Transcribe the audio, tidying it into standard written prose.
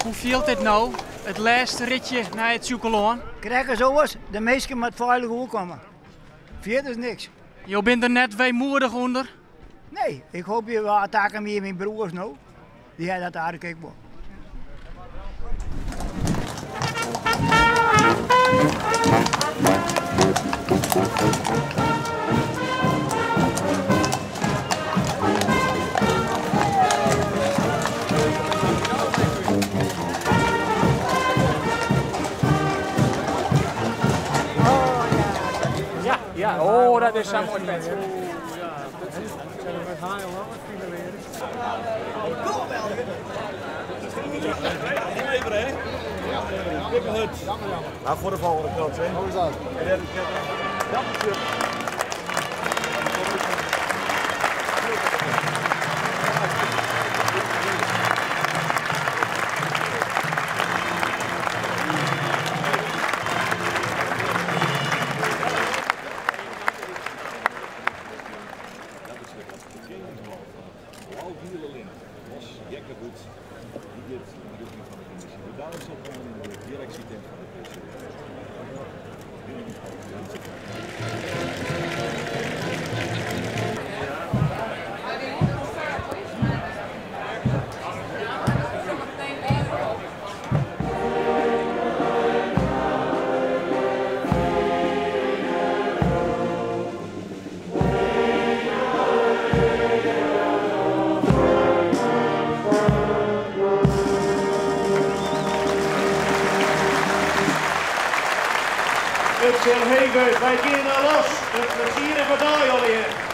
Hoe fielt dit no, it lêste ritje nei it Sjûkelân? Krekt as oars, de minsken moat feilich oerkomme. Fierders niks. Jo binne der net weemoedich ûnder? Nee, ik hoopje wa takom jier myn broers no. Dy ha dat aardich ek wol. Ja, oh, dat is sa'n moai pet. Nou, voor de volgende kant, hè. Hoe is dat? Blauw-giele lint, Bos Jekkehoed, die giet yn de rjochting fan de kommisje. De daliks opkommen yn de direksjetent fan de PC. It sil heech, wy geane los. In plezierige dei allegear.